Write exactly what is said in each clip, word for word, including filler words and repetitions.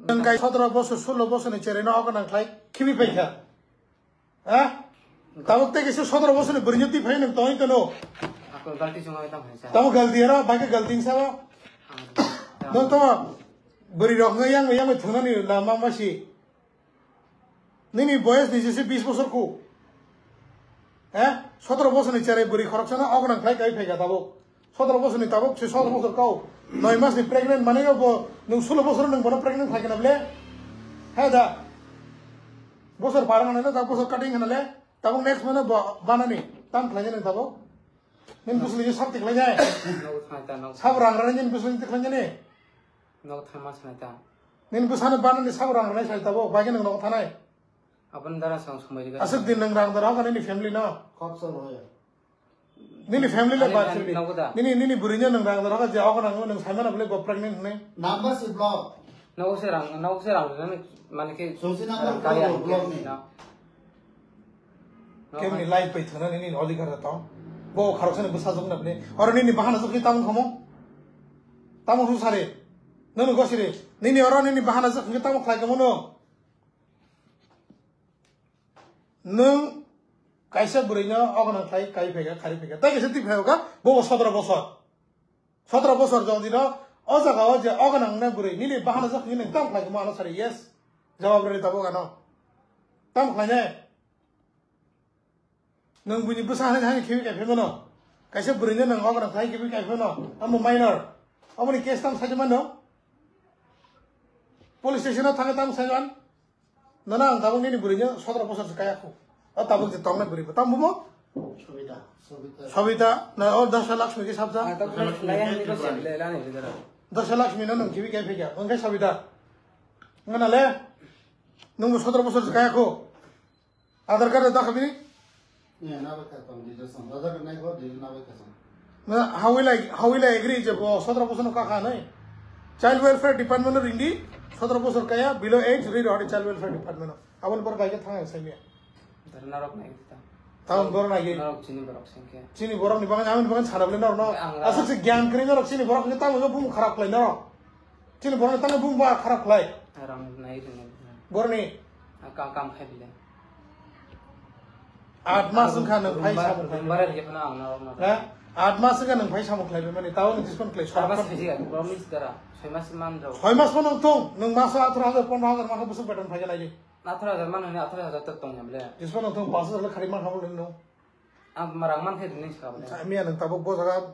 Nwng kai sotoro bosor, solo bosorni cherai no ogo nang khlai khibi paikha. Ha? Tabuk tei kisa sotoro bosorni bwrwino twi phai nwng tongwi tono. Ako galti chungo tamo hai sa. Tamo galti aro, bai khe galti wngsa o. Nwng tamo bwrwi rok wngwi yang yang thunani lama masi. Nini boyes ni jese bis bosor khu. He? Sotoro bosorni cherai bwrwi khoroksano ogo nang khlai kai phaikha tabuk. Sotoro bosorni tabuk se sotoro bosor kau. Noi mas ni pregnant manwi bo nwng solo bosor nwng bono pregnant khlai kana ble. He da. Bosor parang na ta bosor cutting kana le. Tabuk next mano bo banani. Tam khlai nwng tabuk. Nini bwswlwi sab tikhlai nai. Nogo thang ta nogo. Sab rang rani nini bwswlwi tikhlai nai. Nogo thang ma sanai ta. Nini bwsano banani sab rang rani sai tabuk. Bai khe nwng nogo thanai. Aboni dara sang somai riga. Aswk din nwng rang dara hoka nini family no. Khoroksa rw ya. Nini family le ba chiri. Nogo da. Nini, nini bwrwino nwng rang dara hoka je ogo nang nwng saimano bole bo pregnant hwnwi. Number si block. Nogo se rang, nogo se rang rani mane khe. Songsi number kaya block ni. Kemni life bai thana nini odhikar da tong. Bo kharok sani bwsa jok na bole. Oro nini bahana jok ni tamo khomo. Tamo hu sare. Nono gosiri. Nini oro nini bahana jok ni tamo khlai khomo no. Nwng kaisa bwrwino ogo nang khlai kai phaikha, khari phaikha. Tai kaisa twi phaikha, bo sotoro bosor. Sotoro bosor jodi no o jaga o je ogo nang nai bwrwi nini bahana jak nini tam khlai mo ano sari yes. Jawab rwdi tabuk ano. Tam khlai ne. Nwng buini bwsa hai hai khibi kai phai mano. Kaisa bwrwino nwng ogo nang khlai khibi kai phai mano. Amo minor. Amoni case tam sai mano. Police station o thangwi tam sai man. Nana ang tabuk nini bwrwino sotoro bosor se kaya khu. O tabuk je tongnai bwrwi bo. Tam bumo? Sobita. Sobita. Sobita. Na o Dasha Lakshmi ke sabja? Ah, tabuk lai, lai, lai, lai, lai, lai, lai. Dasha Lakshmi no nung kibi kai phikya. Wngkhe Sobita. Ngana le. Nung bo sotoro bosor se kaya khu. Aadhaar card da khabini? Ne, na bai kha tong, details tong. Aadhaar card nai kho, details na bai kha tong. Na, how will I, how will I agree je bo sotoro bosor no kakha nai? Child Welfare Department no ringdi, sotoro bosor kaya, below age, ri rohori Child Welfare Department no. Aboni por bai khe thang ang saimya. Dar narok nai ta. Taun bor nai ge. Narok chini borok sengke. Chini borok ni bagan, amin bagan sana bole narok no. Ang ra- Asuk se gyan kri narok chini borok ni tamu bum kharap lai narok. Chini borok ni tamu bum ba kharap lai. Aram nai ri nai. Borni. Akam kam khai bile. Aat mas wngkha nwng phai samung khlai. Bara ri khana ang narok no. Ha? Aat mas wngkha nwng phai samung khlai mani tao nwng dispon khlai. Soi mas soi ya, promise dara. Soi mas man rok. Soi mas phano thung, nwng maso atharo hajar, pondro hajar makha busuk beton phai nai. Atharo hajar man hwnwi atharo hajar tok tong ya bole. Dispon nwng thung paanch hajar khari man habo nwng. Ang marang man khe rini sa bole. Miya nwng tabuk bo jaga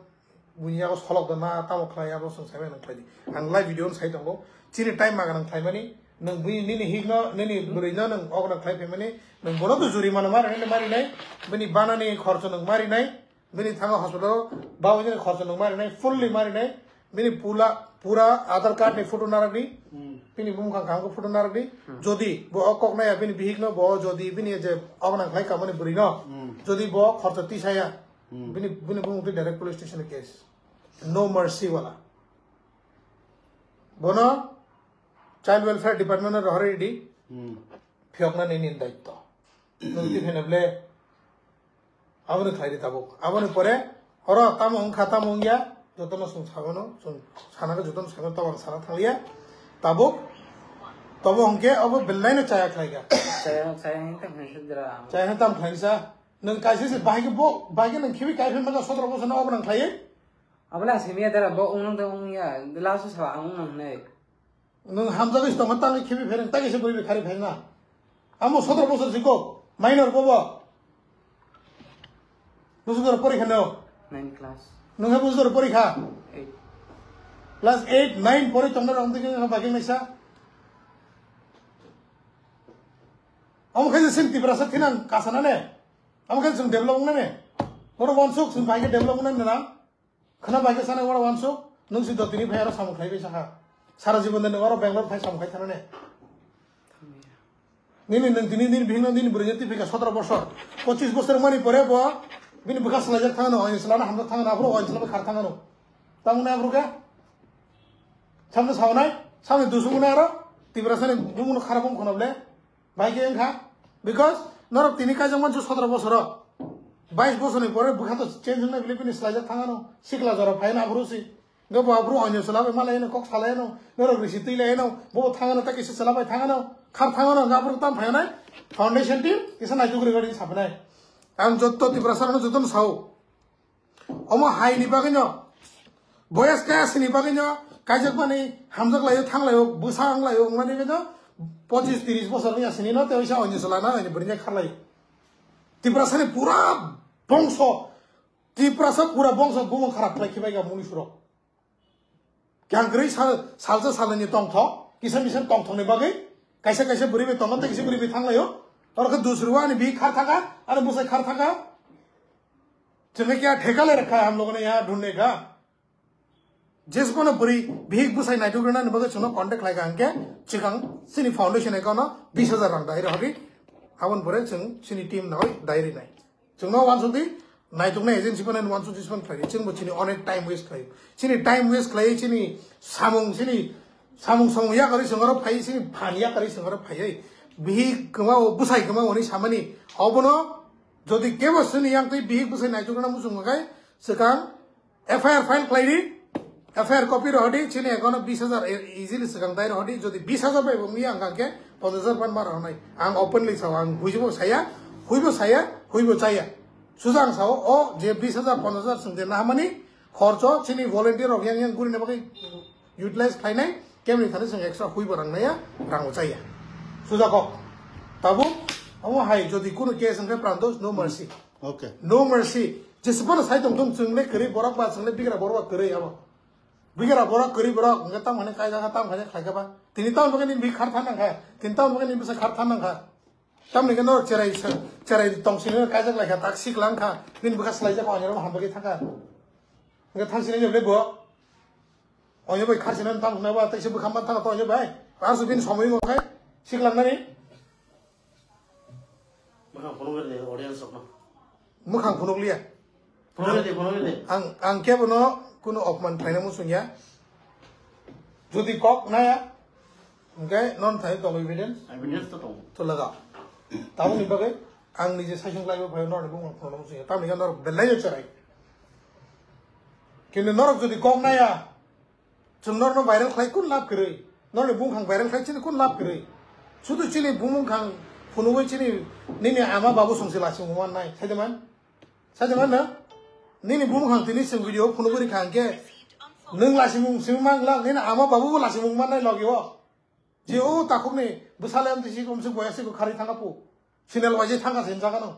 Buini yago solok da na tamo khlai abo chwng saimano khlai di. Ang live video no sai tongo. Chini time ma ganang khlaimani. Nwng bui nini hik no, nini bwrwi no nwng ogo no khlai phaimani. Nwng bono to jurimano mari nai, mari nai. Bini banani khorcho nwng mari nai. Bini thango hospital o bawi nini khorcho nwng mari nai. Fully mari nai. Bini pula, pura Aadhaar card ni photo narak di. Hmm. Bini bumung kang kang photo narak di. Hmm. Jodi bo o kok naya bini bihik no bo jodi bini je ogo nang khlai kamani bwrwi no. Hmm. Jodi bo khorcho tisaya. Hmm. Bini, bini bumung twi direct police station case. No mercy wala. Bono Child Welfare Department no rohorwi di. Hmm. Phiyokna nini daitto. Nwng twi phene ble. Aboni khlai di tabuk. Aboni pore oro tamo wngkha tamo wngya. Jotono chwng sabano, chwng sana khe jotono sabano tabang sana thangya. Tabuk. Tobo hwnkhe obo belai no chaya khlai kha. Chaya, chaya hwnkhe tamo khlai kha. Chaya hwnkhe tamo khlai sa. Nwng kaisa se bahai khe bo, bahai khe nwng khibi kai phi maka sotoro bosor no obo nang khlaiwi. Abole asimiya dara bo ungnung de ungya, last sa ang ungnung ne. Nwng hamjagwi tongma tangwi khibi phereng, tagwi se bwrwi bai khari phereng na. Amo sotoro bosor si kok, minor bobo. Bosor porikha no. Nine class. Nwng ha bosor porikha. Eight. Class eight, nine pori tongna rong dikhe bagwi naisa. Amo khe sin Tiprasa thinang kasana ne. Amo khe chwng develop wngnai ne? Oro wansuk chwng bai khe develop wngnai nang? Khna bai khe sanai oro wansuk? Nwng si dotini phai aro samung khlai bai sakha. Sara jibon de nwng oro Bangalore phai samung khai thana ne? Nini nwng tini nini bihikno nini bwrwino twi phika sotoro bosor. Pochis bosor mani pore bo bini bwkha swlaijak thangano, oini swlana hamjak thangano, aphuru oini swlaba khar thangano. Tamoni aphuru khe? Samno saunai? Samni dusung wngnai aro? Tiprasani bumungno kharap wng khwna ble? Bai khe wngkha, because norok tini kaijak mansu sotoro bosoro, bais bosorni pore bwkha to change wngnai bile bini swlaijak thangano, sikla jora phaina aphuru si. Nga bo abro onyo sala bai malai no, kok salai no, norok risi twi lai no, bo thangano ta kisa sala bai thangano, khar thangano, nga abro tam phayanai, foundation team, kisa nai dugri gari sapnai. Ang jotto Tiprasa no jotto no sao. Omo hai ni bagwi no, boyas kaya sini bagwi no, kaijak mani, hamjak layo, thang layo, bwsa ang layo, wngmani bagwi no, pochis tiris bosor ni asini no, te oisa onyo sala na, ani bwrwi kharlai. Tiprasa ni pura bongso, Tiprasa pura bongso bumung kharap khlai khibai ga muni surok. Kyang kwrwi sal, salsa salani tongthok, kisa misa tongthokni bagwi, kaisa kaisa bwrwi bai tongo, tei kisa bwrwi bai thanglaio. Oro khe dusrwa ani bihik khar thaka, ani bwsai khar thaka. Chwngno kya theka le rakha, hum logo ne yaha dhunne ka. Jesbono bwrwi bihik bwsai naituk rwnani bagwi chwngno contact khlai ka hwnkhe, chikang chini foundation account no bis hajar rang dai rw hadi. Aboni pore chwng chini team no dai rinai. Chwngno uansuk di, naituknai agency phano uansuk di, siphan khlai di. Chwngbo chini onek time waste khlai. Chini time waste khlai, chini samung, chini samung samung yakarwi chwng oro phai, chini phan yakarwi chwng oro phai. Bihik kwmao, bwsai kwmao hwnwi samani. Obono jodi kebo chini yang twi bihik bwsai naitukna muchung khe, swkang F I R file khlai di. F I R copy rohodi, chini account o bis hajar e-, easily swkang dai rohodi, jodi bis hajar bai bo wngya wngkha khe ponchash hajar ban ma rohonai. Ang openly sao, ang huibo saya, huibo saya, huibo chaya. Suja ang sao, o je bis hajar, ponchash hajar swng de nahamani khorcho, chini volunteer rok yang yang gurina bagwi utilize khlainai, kemni thani swng extra huibo rang naya, rang bo chaya. Suja kok. Tabuk, omo hai, jodi kunu case wngkhe pranto, no mercy. Okay. No mercy. Jesupano sai tong thung, chwng le kwrwi borok ba, chwng le bigra borok ba kwrwi abo. Bigra borok kwrwi borok, hwnkhe tamo hwnwi kaijak kha, tamo hwnwi khlai kha ba. Tini tamo bagwi nini bihik khar thang nang kha. Tini tamo bagwi nini bwsa khar thang nang kha. Tamni hwnkhe norok cherai sa, cherai tong sini kaijak lai kha, tak sik lang kha. Nini bwkha swlaijak kha, onyorok ham bagwi thang kha. Hwnkhe thang sini le bo. Onyo bai khar sini tamo hwnwi ba, taisa bwkha man thang kha to onyo bai. Arsu bini somoi wng khe sik lang nani. Mwkhang phunuk rw de audience rokno. Mwkhang phunuk liya. Phunuk rw de, phunuk rw de. Ang, ang kebono kuno opman khlaina muchung ya. Jodi kok naya, hwnkhe non thai tongo evidence. Evidence to tongo. To laga. Tabukni bagwi ang nije saichung khlaibo phaio norni bumung phunukna muchung ya. Tamni khe norok belai no cherai. Kintu norok jodi kok naya, chwng norno viral khlai kun lab kwrwi? Norni bumung khang viral khlai chini kun lab kwrwi? Sudu chini bumung khang phunugwi chini nini ama babu songsi lasing mannai, saidaman? Saidaman na? Nini bumung khang tini chwng video phunugwi rikha hwnkhe nwng lasing mung simi mangla, nini ama babu bo lasing mung mannai logi o. Je o takhukni bwsale amtwi si komsuk boya si kharwi thangkha pu. Sinel waijai thangkha se hinjagano.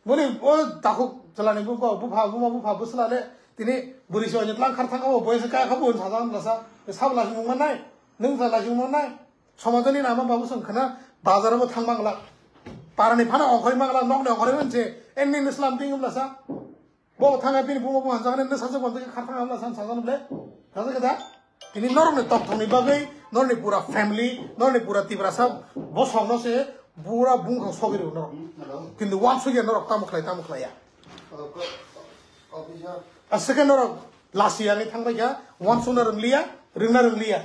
Boni o takhuk chwlani bupha, bupha, buma bupha bwsla le tini bwrwi se oinwi tlang khar thangkha bo, boya se kaya kha bo hinwi sajak mlasa. Sabo lasing mung mannai, nwng sa lasing mung mannai. Somajoni nama babu song khana bazar bo thang mangla. Parani phano ongkhorwi mangla, nokni ongkhorwi manje, enni nwslam ting mlasa. Bo thangkha bini buma buma hanjaknai, nw sajak bo hanjakhe kharthang hamla san sajak nw ble. Sajak khe da? Tini norokni tongthokni bagwi, norokni pura family, norokni pura Tiprasa bosongno se pura bungkhang sogwi rw norok. Hello. Kintu uansukya norok tamo khlai, tamo khlaiya. Hello, co-, officer. Aswkhe norok lasi yangwi thangbaikha, uansukna rwngliya, rwngna rwngliya.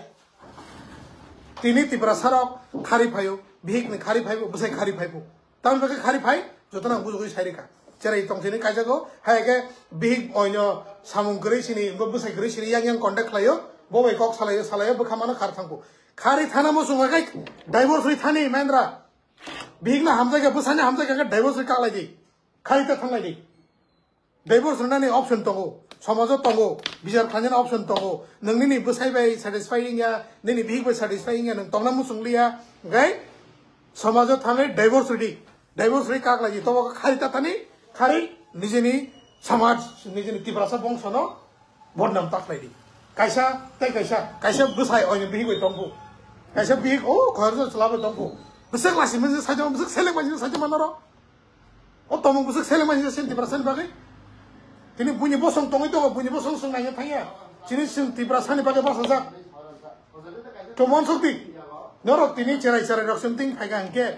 Tini Tiprasa rok khari phaio, bihikni khari phaibo, bwsai khari phaibo. Tamni bagwi khari phai, jotono ang bujugwi sai rikha. Cherai tong sini kaijago, hai khe bihik oino samung kwrwi sini, bo bwsai kwrwi sini yang yang contact khlaio, bo bai kok salaio, salaio, bwkha mano khar thangkhu. Khari thana muchung khe divorce rwi thani, Mahendra. Bihikno hamjakya, bwsano hamjakya khe divorce rwi kaklaidi. Khari ta thanglaidi. Divorce rwnani option tongo, somajo tongo, bichar khlainani option tongo. Nwng nini bwsai bai satisfy wngya, nini bihik bai satisfy wngya, nwng tongna muchung liya, hwnkhe somajo thangwi divorce rwdi. Divorce rwi kak lai di, tobo khari tatani, khari nijini samaj, nijini Tiprasa bongsono bodnam ta khlai di. Kaisa tei kaisa, kaisa bwsai oino bihik bai tongkhu. Kaisa bihik o khoroksa chwla bai tongkhu. Bwswk lasi mwnjak saitama, bwswk seleng bai saitama noro. O tomung bwswk seleng mani sin Tiprasa ni bagwi. Tini buini bosong tongwi tongo, buini bosong swng naina thangya. Chini swng Tiprasa ni bagwi bachajak. Chomon sukti. Norok tini cherai cherai rok swng ting phaikha hwnkhe.